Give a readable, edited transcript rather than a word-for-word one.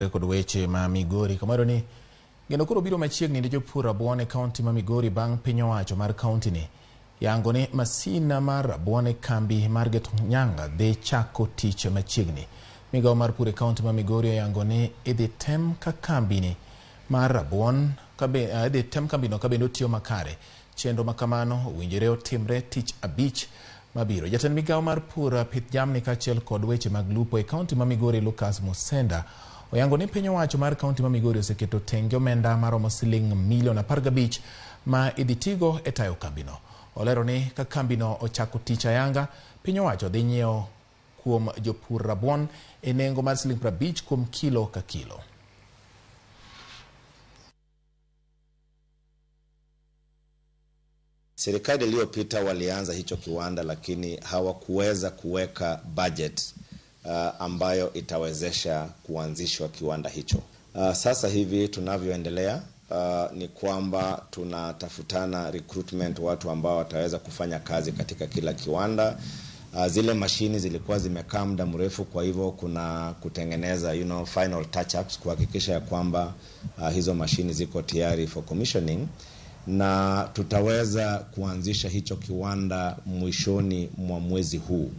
Kod weche ma Migori kamoro ni geno koro biro machiegni ne jopur rabuon e kaunti ma Migori bang' piny owacho mar kaunti ni yango ni masin mar rabuon e kambi mar Getonyanga dhi chako tich machiegni. Migawo mar pur e kaunti ma Migori oyango ni idhi tem ka kambi ni mar rabuon idhi tem kambino ka bende otiyo makare. Chenro ma kamano owinjore otimre tich abich mabiro. Jatend migawo mar pur, pith jamni kaachiel kod weche mag lupo e kaunti ma Migori Lucas Musenda oyango ni piny owacho mar kaunti ma Migori oseketo tenge omenda maromo siling milion 15 ma idhi tigo e tayo kambino. Olero ni ka kambino ochako tich ayanga, piny owacho dhi nyiewo kuom jopur rabuon e nengo mar siling 50 kuom kilo ka kilo. Serikali iliyopita walianza hicho kiwanda lakini hawakuweza kuweka budget ambayo itawezesha kuanzishwa kiwanda hicho. Sasa hivi tunavyoendelea ni kwamba tunatafutana recruitment, watu ambao wataweza kufanya kazi katika kila kiwanda. Zile mashini zilikuwa zimekaa muda mrefu, kwa hivyo kuna kutengeneza final touch-ups kuhakikisha ya kwamba hizo mashini ziko tayari for commissioning, na tutaweza kuanzisha hicho kiwanda mwishoni mwa mwezi huu.